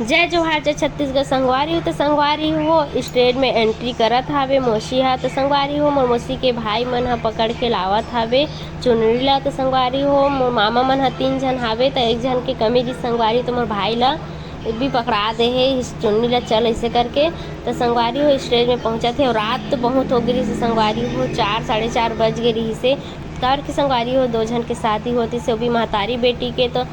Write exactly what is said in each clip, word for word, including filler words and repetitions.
जय जोहार, जय छत्तीसगढ़ संगवारी हो। त संगवारी हो, stage में entry करत हावे मौसी हा। त संगवारी हो, मोर मौसी के भाई मन हा पकड़ के लावत हावे चुनरी ला। त संगवारी हो, मोर मामा मन हा तीन झन हावे, त एक झन के कमी रिहिस संगवारी, त मोर भाई ला भी पकड़ा दे हे इस चुनरी ला, चल ऐसे करके। त संगवारी हो, stage में पहुँचत हे और रात तो बहुत हो गई रिहिस संगवारी हो, चार, साढ़े चार बज गए रिहिस हे। काबर कि संगवारी हो, दो झन के शादी होत रिहिस हे, वो भी महतारी बेटी के। तो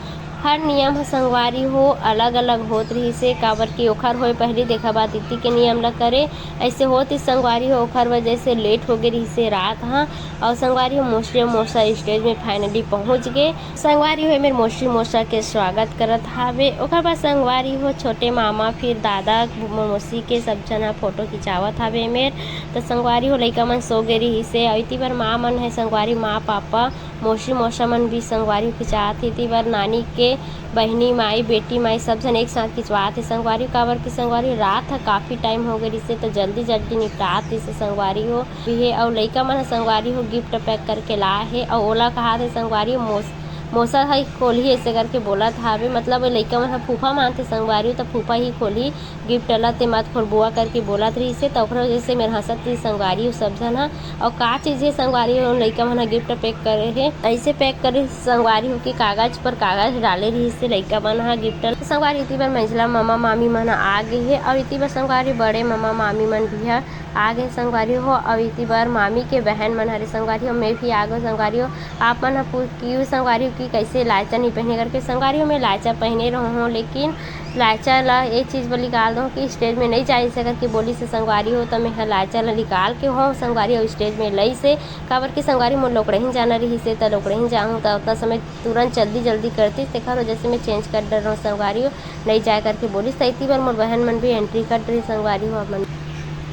हर नियम ह संगवारी हो अलग अलग होत रिहिस हे, काबर कि ओखर होए पहिली देखा बात इति के नियम ल करे, ऐसे होत रिहिस संगवारी हो, ओखर वजह से late हो गे रिहिस हे रात ह। और संगवारी हो, मौसी मौसा stage में finally पहुँच गे। संगवारी हो, एमेर मौसी मौसा के स्वागत करत हावे। ओकर बाद संगवारी हो, छोटे मामा, फिर दादा, मौसी के सब झन ह photo खिंचावत हावे एमेर। त संगवारी हो, लइका मन सो गे रिहिस हे, अउ इति बर माँ मन हे संगवारी, माँ पापा, मौसी मौसा मन भी संगवारी हो खिंचात हे। इति बर नानी के बहिनी माई, बेटी माई, सब झन एक साथ खिंचवात हे संगवारी हो, काबर कि संगवारी हो, रात ह काफी time हो गे रिहिस हे, त जल्दी जल्दी निपटात रिहिस हे संगवारी हो। भी हे, अउ लइका मन ह संगवारी हो gift pack करके लाए हे, अउ ओला कहात हे संगवारी हो, मौस-, मौसा ह खोलही ऐसे करके बोलत हावे, मतलब लइका मन ह फूफा मानथे संगवारी हो, त फूफा ही खोलही gift ला, ते मत खोल बुआ करके बोलत रिहिस हे, त ओखर वजह से मेर हंसत रिहिस संगवारी हो सब झन ह। अउ का चीज हे संगवारी हो, लइका मन ह gift pack करे हे, ऐसे pack करे संगवारी हो कि कागज पर कागज डाले रिहिस हे लइका मन ह gift ला। संगवारी इति बर मंझला ममा मामी मन ह आ गे हे, अउ इति बर संगवारी बड़े ममा मामी मन भी ह आ गे संगवारी हो, अउ इति बर मामी के बहन मन हरे संगवारी हो, मैं भी आ गे संगवारी हो। आप मन ह पूछ किहू संगवारी हो कि कैसे लायचा नहीं पहने करके। संगवारी हो, मैं लायचा पहने रहूँ हूँ, लेकिन लायचा ला ये चीज बर निकाल दो कि stage में नहीं जाए ऐसे करके बोलिस हे संगवारी हो, त मैं ह लायचा ला निकाल के हो संगवारी हो stage में लइस हे, काबर कि संगवारी मोर लोकड़ही जाना रिहिस हे, त लोकड़ही जाहूँ त उतना समय तुरंत जल्दी जल्दी करतिस, तेखर वजह से मैं change कर डरे रहूँ संगवारी हो। नहीं जाए करके बोलिस, त इति बर मोर बहन मन भी entry कर रही संगवारी हो अपन।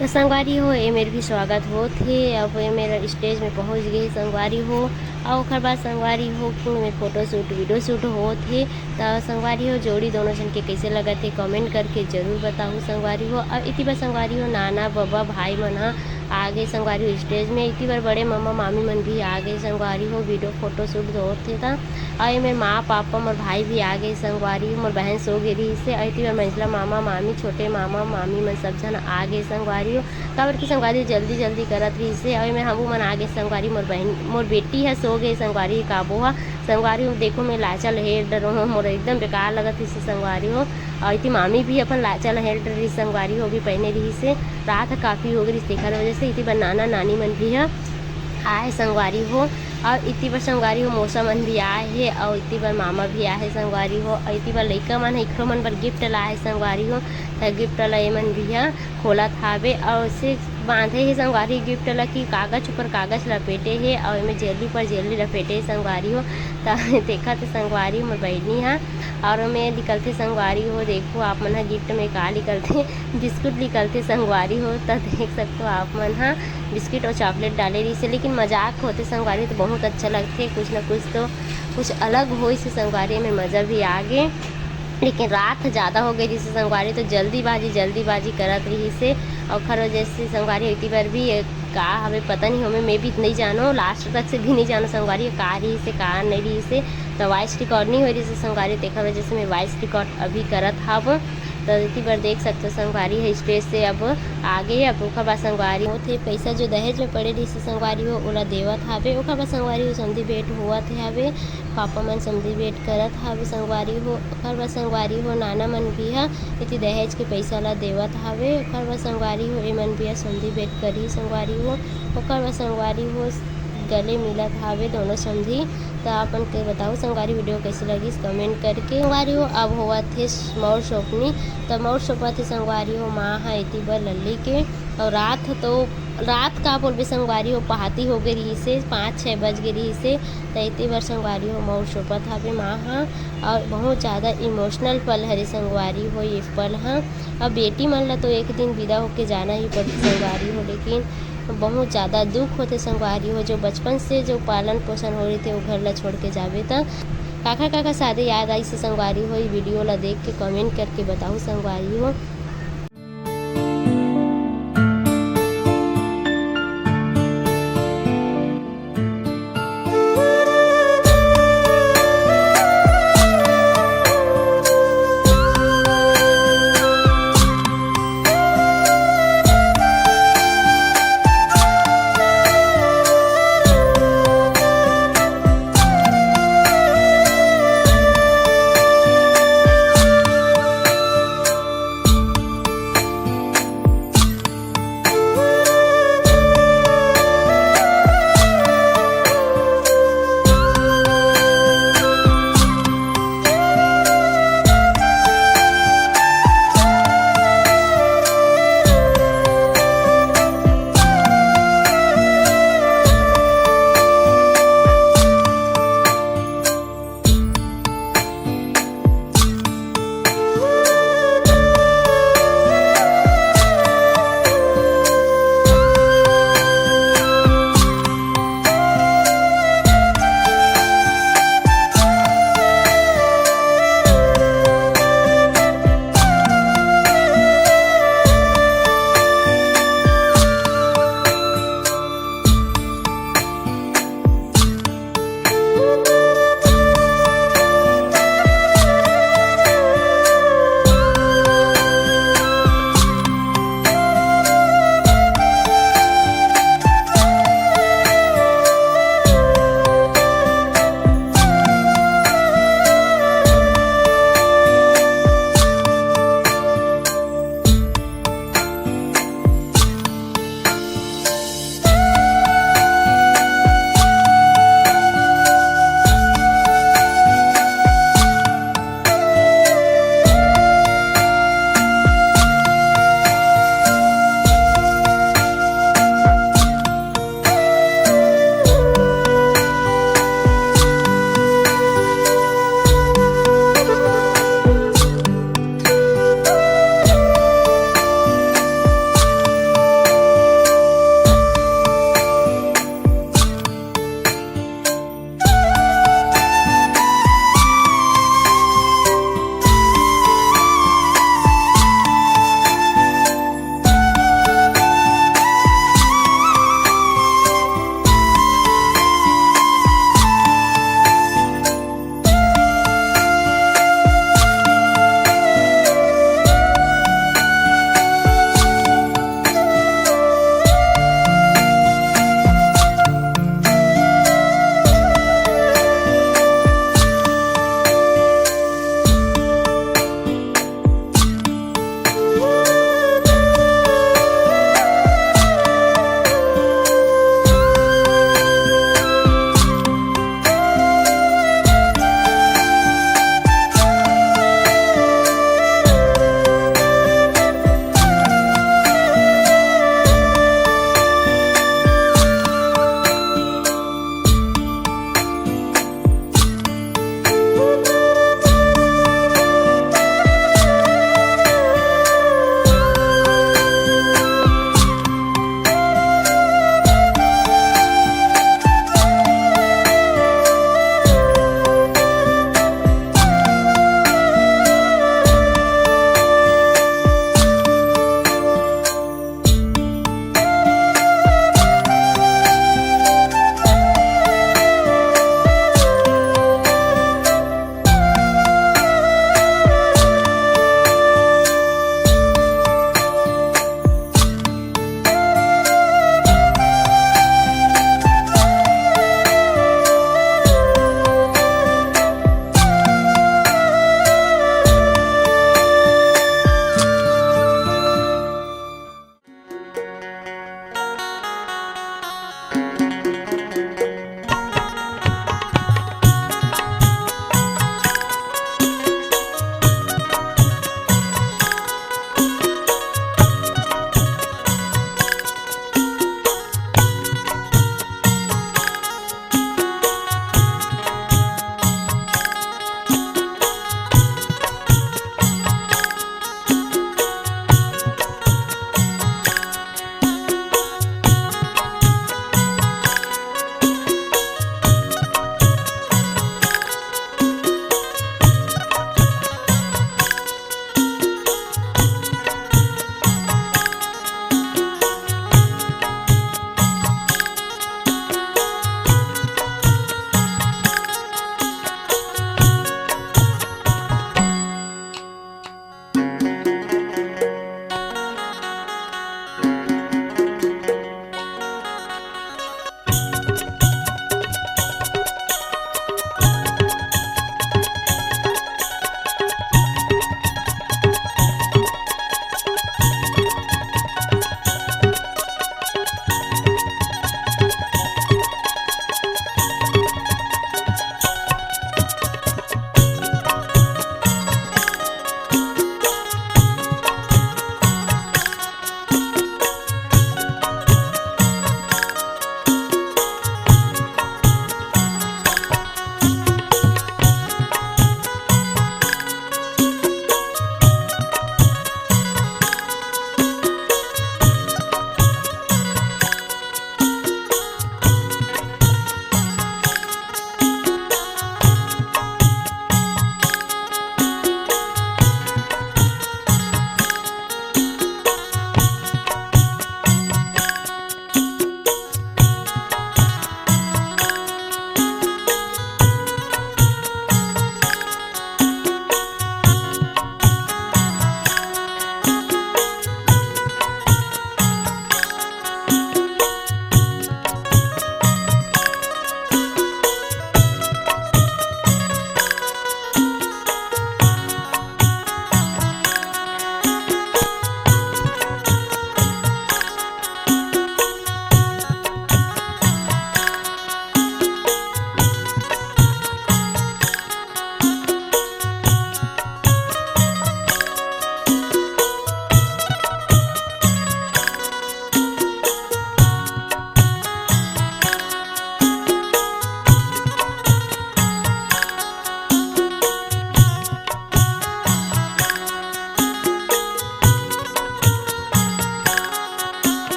त संगवारी हो, ए मेर भी स्वागत होत हे। अब ए मेर stage में पहुँच गए संगवारी हो, अउ ओखर बाद संगवारी हो, ए मेर photo shoot, video shoot होत हे। त संगवारी हो, जोड़ी दोनों झन के कैसे लगत हे, comment करके जरूर बताहू संगवारी हो। अउ इति बर संगवारी हो, नाना बबा भाई मन ह आ गे संगवारी हो stage में। इति बर बड़े ममा मामी मन भी आ गे संगवारी हो, video photo shoot होत हे त। अउ एमेर माँ पापा मोर भाई भी आ गे संगवारी हो, मोर बहन सो गे रिहिस हे। अउ इति बर मंझला मामा मामी, छोटे मामा मामी मन सब झन आ गे संगवारी हो, काबर कि संगवारी जल्दी जल्दी करत रिहिस हे। अउ एमेर हमू मन आ गे संगवारी, मोर बहन, मोर बेटी ह सो गे संगवारी, काबो ह संगवारी हो। देखो मैं लाचा ल हेर डरे हों, मोर एकदम बेकार लगत रिहिस हे संगवारी हो। अउ इति मामी भी अपन लाचा ल हेर डरे रिहिस संगवारी हो, भी पहने रिहिस हे। रात ह काफी हो गे रिहिस, तेखर वजह से इति बर नाना नानी मन भी ह आए संगवारी हो। अउ इति बर संगवारी हो, मौसा मन भी आए हे, अउ इति बर मामा भी आए हे संगवारी हो। अउ इति बर लइका मन ह इखरो मन बर gift लाए हे संगवारी हो। त gift ला एमन भी ह खोलत हावे, अउ से बांधे हे संगवारी gift ला कि कागज ऊपर कागज लपेटे हे, अउ एमे जेली पर जेली लपेटे हे संगवारी हो। त देखत हे संगवारी मोर बहिनी ह, अउ ओमे निकलथे संगवारी हो। देखो आप मन ह, gift में का निकलथे, बिस्कुट निकलथे संगवारी हो। त देख सकथो आप मन ह, बिस्किट अउ chocolate डाले रहिस हे, लेकिन मजाक होथे संगवारी, तो बहुत अच्छा लगथे। कुछ ना कुछ तो कुछ अलग होइस हे संगवारी, में मजा भी आ गे। लेकिन रात ज़्यादा हो गई रिहिस हे संगवारी, तो जल्दीबाजी जल्दीबाजी करत रिहिस हे। अउ ओखर वजह से संगवारी इति बर भी ये का हवे पता नहीं, हमें मैं भी नहीं जानो, last तक से भी नहीं जानो संगवारी का रिहिस हे का नहीं रिहिस हे। तो voice record नहीं हो रहिस हे संगवारी, तेखर वजह से मैं voice record अभी करत हव। त इति बर देख सकथो संगवारी ह stage से अब आगे, अब ओखर बाद संगवारी होत हे, पैसा जो दहेज में पड़े रहिस हे संगवारी हो, ओला देवत हावे। ओखर बाद संगवारी हो समधी भेंट होवत हे हावे, पापा मन समधी भेंट करत हावे संगवारी हो। ओखर बाद संगवारी हो नाना मन भी ह इति दहेज के पैसा ला देवत हावे। ओखर बाद संगवारी हो एमन भी ह समधी भेंट करही संगवारी हो। ओखर बाद संगवारी हो गले मिलत हावे दोनों समधी। त आप मन के बताओ संगवारी, video कैसे लगिस comment करके। संगवारी हो अब होवत हे मौर सोपनी, त मौर सोपत हे संगवारी हो माँ ह एती बर लल्ली के। अउ रात तो, रात का बोलबे संगवारी हो, पहाती हो गे रिहिस हे, पाँच छः बज गे रिहिस हे। त एती बर संगवारी हो मौर सोपत हावे माँ ह। अउ बहुत ज़्यादा emotional पल हरे संगवारी हो ये पल ह। अब बेटी मन ला तो एक दिन विदा होके जाना ही पड़थे संगवारी हो, लेकिन बहुत ज़्यादा दुख होथे संगवारी हो, जो बचपन से जो पालन पोषण हो रहिथे, वो घर ला छोड़ के जाबे त काखर काखर शादी याद आइस संगवारी हो, ये video ला देख के comment करके बताहू संगवारी हो।